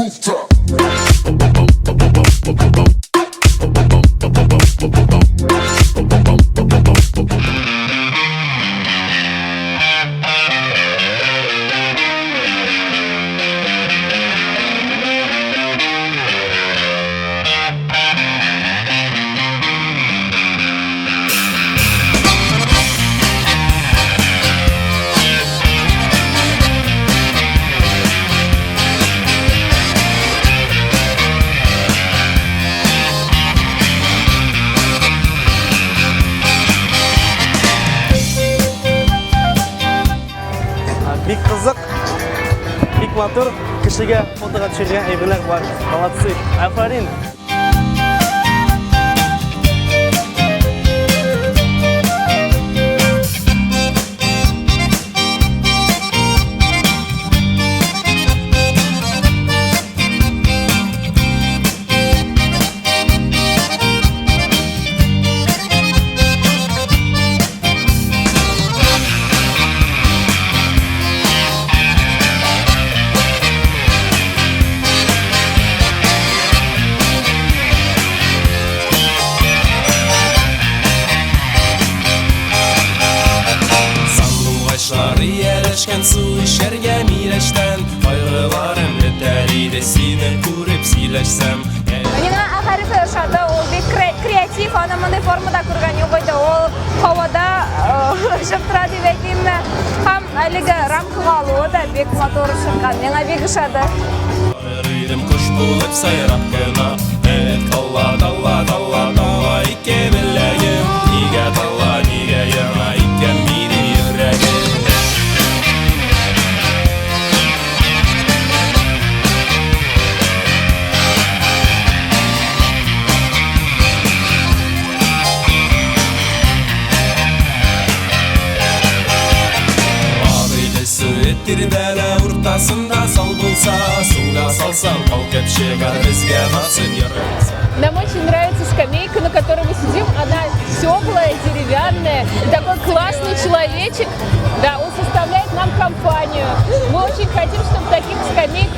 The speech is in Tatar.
Rooftop. Бик кызык, бик матур, кешегә фотога төшергән әйберләр бар. Молодцы. Афәрин. Сандугачлар ияләшкән су эчәргә миләштән. Кайгыларым бетәр иде сине күреп сөйләшсәм. Миңа А хәрефе ошады, ул бик креатив, аны мондый формада күргән юк иде. Ул һавада очып тора дип әйтимме. Һәм әлеге рамкага алуы да бик матур чыккан. Миңа бик ошады. Барыр идем кош булып сайрап кына. Эт талла, талла, талла, тала ике беләгем. Нигә талла, нигә яна икән минем йөрәгем? Агыйдел суы тирбәлә уртасында сал булса, суга салсаң калкып чыгар безгә насыйп яралса. Нам очень нравится скамейка, на которой мы сидим. Она теплая, деревянная. И такой классный человечек. Да, он составляет нам компанию. Мы очень хотим, чтобы таких скамеек